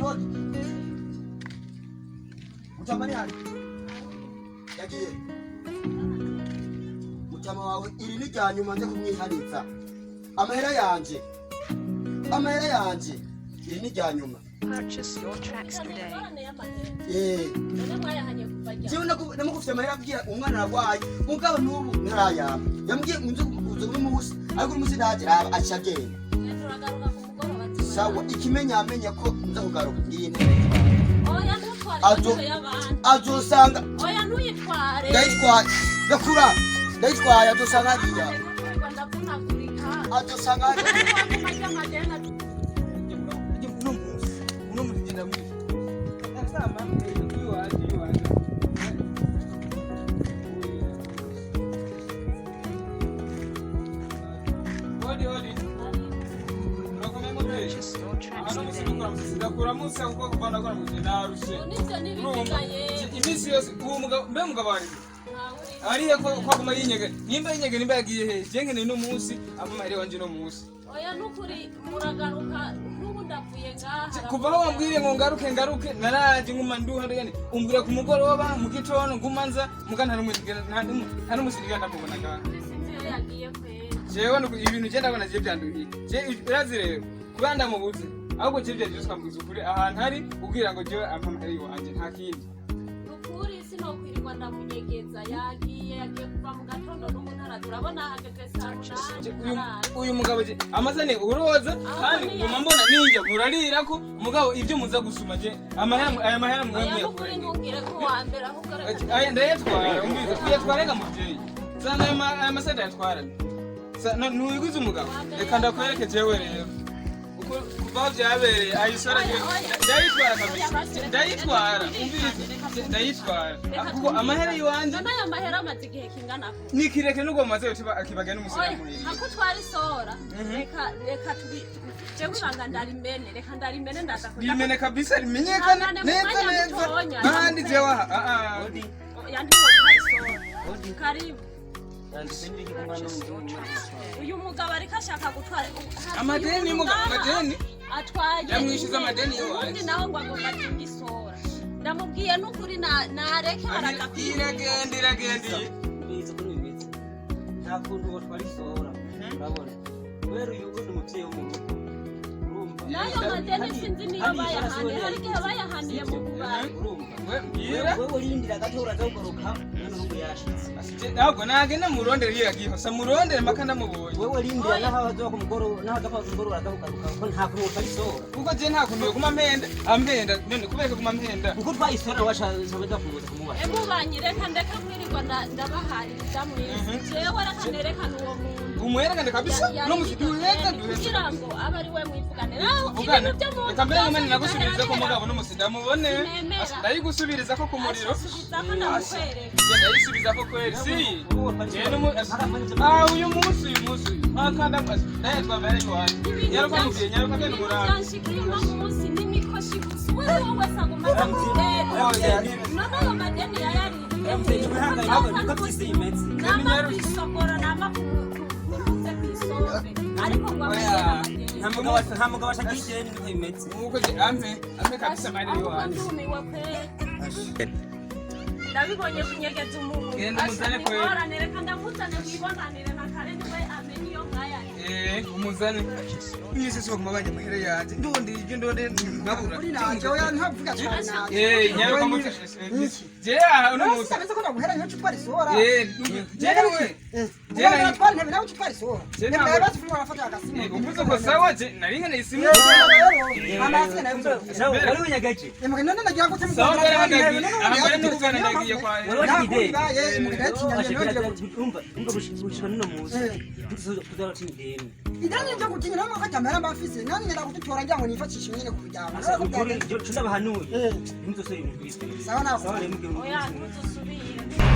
Hodi hodi. Mutama ni hari? Yagiye. Mutama wawe iri ni rya nyuma nze kumwihariza. Amahera yanje. Amahera yanje. Iri ni rya nyuma. Purchase your tracks today. Ingorane y'amadeni. Eh. None mwayahanye kuva ryari? Jewe namugufitiye amahera abwira umwana aragwaye. Mugabo n'ubu ntarayampa. Yambwiye ngo nze kuza uno munsi, ariko uno munsi ndaje raba aca agenda. Turagaruka ku mugoroba tubona. Sawa, ikimenyamenya ko nza kugaruka ngiyi ntebe. Oya, ntutware intebe y'abandi. Azosanga Oya, ntuyitware. ndayitwaye. Ndakura. Ndayitwaye azosanga hariya. Nturirwa ndavunagurika. Azosanga hariya. Waguma arya amadeni Uno munsi, uno munsi ngenda mwishe. Hodi hodi. Urakomeye mubyeyi? Purchase your tracks Hano musi today. dukora musi ndakuramutsa kuko kuva ndakora musi narushe. Nivyo Urumva? n'ibiziga. Iminsi yose uwo mugabo, mbe mugabo ari he? Yewe. Ariye ko aguma yinyege. Nimba yinyege, nimba yagiye he? Je nkeneye uno munsi ava amahera wanje uno munsi. Oya, nukuri muragaruka, n'ubu ndavuye ngaha. Kuva aho wambwiriye ngo ngaruke ngaruke, naraje nguma nduha ndagende, umbwira ku mugoroba, mu gitondo nguma nza muga nta n'umusi ndigera ndamubona ngaha. Sinzi iyo yagiye kwera. Jewe ibintu je ndabona je byanduhiye. Je urazi rero kuba ndamubuze, ahubwo je byaje twambwiza ukuri ahantu ari ubwira ngo jewe ampa amahera iwanje, nta kindi. Nukuri sinokwirirwa ndamunyegeza, yagiye kuva mu gatondo n'ubu ntaraza. Urabona hageze saa 8. Je, uyu mugabo je amazane uroza kandi nguma mbona ninjya murarirako, mugabo ibyo muza gusuma je amahera, aya mahera Oya, mwe. nukuri ntungire ko wa mbere, ahubwo reka. Aya ndayatwara, umbiza kuyatwara ga muvyeyi sana, aya masada ndayatwara. Ntuwiguze umugabo, reka ndakwereke jewe rero uko kuva aho vyabereye ayisora. Oya, oya. Ndayitwara kabisa. Oya, basi, Ndayitwara. reka Umviriza. reka Ndayitwara Reka kuko twumvikane. amahera yiwanje None aya mahera amaze igihe kingana gute? ni kireke n'ubwo mumaze akibagenda Oya, n'umusilamu. hako utwara isora, reka tubi jewe ibanga ndarimene, reka ndarimene, ndaza kuja. Rimene kabisa, rimenyekane Hangane mu neza mwanya neza. mutonya, Ahandi ndamukwereka. jewe aha ah, ah. Oya, ntiwotwara isora. Karibu. Purchase your tracks today. Uyu mugabo ariko ashaka gutwara hari Amadeni uyu mugabo, ngaha amadeni. atwaye Yamwishyuza intebe, amadeni iwacu. ubundi nawe ngo agomba atinge isora. Ndamubwiye n'ukuri nareke baraza. Iragenda iragenda iyi. Bizi kuri bimeze, nta kuntu wotwara isora, urabona, kubera uyu ni umubyeyi wo mu rugo, urumva. N'ayo madeni sinzi niyo Hari bayahaniye, isora. hari igihe bayahaniye mu bubari. Urumva? We mbwira. Wewe urindira gato, uraza kugaruka mwana w'ubu yashitse. Ntabwo nagenda murondere iyo yagiye, sa murondere mpaka ndamubonye. Wewe rindira naho azoba ku mugoroba, naho aza ku mugoroba uraza kugaruka, kuko nta kuntu wotwara isora. Kuko je nta kuntu yoguma mpenda ampenda, none kubera kuguma mpenda. Kuko utwaye isora washaza kumuza kumubaza. Emubanyi, reka ndeke mwirirwa ndabahaririza mwese. Jewe reka nerekane uwo muntu. Umwerekane kabisa no musi duheza duheza. Kugira ngo abe ari we mwivugane nawe. Uvugane. Ibintu byo mu Reka mbere byose nyuma nagusubiriza ko bigaherera. mugabo n'umusi ndamubone. Sinemera. Ndayigusubiriza ko ku muriro. Asubizako ndamukwereka. Je ndayisubiza ko kweri si Je ah, uyu munsi mpaka ndayatwa mbere iwanjye. Nyaruka muvyeyi, nyaruka genda Ibintu umurabe. byanshikiye uno munsi n'imikoshi gusa, uwo ari we wese aguma aza kudeni. None ayo madeni yayaririye? Niko byisi bimeze. Nama kwisogora, nama kunuze kwisombe, ariko ngo Oya. amadeni amadeni. Nta mugabo ashagira ideni, niko bimeze. Nkuko je ampe kabisa amahera Ahubwo iwanjye. ndumiwe kweri, ndabibonye kunyegeza umuntu. Genda umuzane kweri. Ingorane, reka ndamuzane mwibonanire na kare, niwe amenye iyo mwayariye. Eh, umuzane. Mwese si baguma bajya amahera yanjye, ndundi ibyo ndonde nkabura. Uri nanje, oya, ntavuga cyane nabi. Eh, nyaruka muti je aha uno munsi. Nasi ko naguhera iyo utwara isora. Eh, jewe Jewe natwara intebe nawe utwara isora. Je Nimba ntabwo- yabaze ufuma arafata agasimu. Uvuze ko sawa, je nari nkeneye isimu. Amasi nayo. Wari winyagaje. Emuke none nagira ngo Sawa, mbere hagagiye aha mbere n'ukugana ndagiye kwa Wari waciye ideni. Emuke nayo. Umva, umva, gushika n'uno munsi tuzaratinya ideni. Idani nje gutinya nawe makata mera mbafise. Nani ngenda kututora ngira ngo nifashishe nyine ku muryango. Ukuri cyo ndabahanuye, Eh. ntuzosubire mu bwiswe. Sawa, nawe. Sawa rero, mubwire. Oya, ntuzusubire.